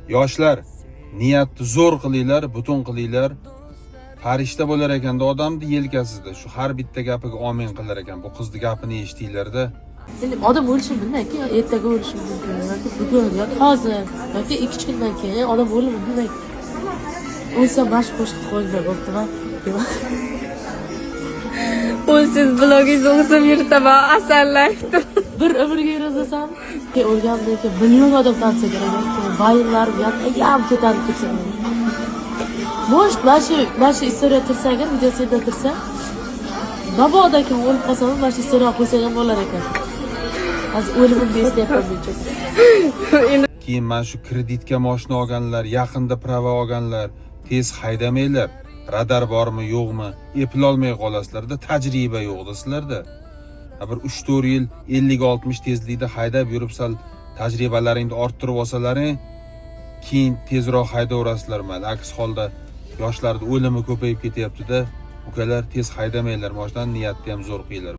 Yoshlar, niyatni zo'r qilinglar, butun qilinglar. Farishta bo'lar ekanda odamni yelkasida shu har bitta gapiga omin qilar ekan. Bu qizni gapini eshitinglarda. Endi odam o'lishini bilmaydi, ertaga o'lishi mumkin yoki bugun yoki hozir yoki 2-3 kundan keyin odam o'limini bilmaydi. O'lsam, mana shu qo'shiqni qo'yinglar, bo'ptimi? O'lsiz blogingizni o'zim yuritaman, Asal Life'da. Bir umrga yurg'izasam, keyin o'lgandan keyin million odam tanisa kerak. Vaynlarim yanayam ko'tarilib ketsa. Может, mana shu история tursa, agar video senda tursa, mabodo kim o'lib qolsam, mana shu история ni qo'ysang ham bo'lar ekan. Hozir o'limimni eslayapman men чё. Endi Keyin mana shu kreditga moshina olganlar, yaqinda права olganlar, tez haydamanglar. Radar bormi, yo'qmi, eplolmay qolasizlarda, tajriba yo'qda sizlarda. Ha, bir 3-4 yil 50-60 tezlikda haydab yurib, sal tajribalaringni orttirib olsalaring, keyin tezroq haydayverasizlar, mayli. Aks holda yoshlarni o'limi ko'payib ketyapti-da. Ukalar, tez haydamanglar moshinani, niyatni ham zo'r qilinglar.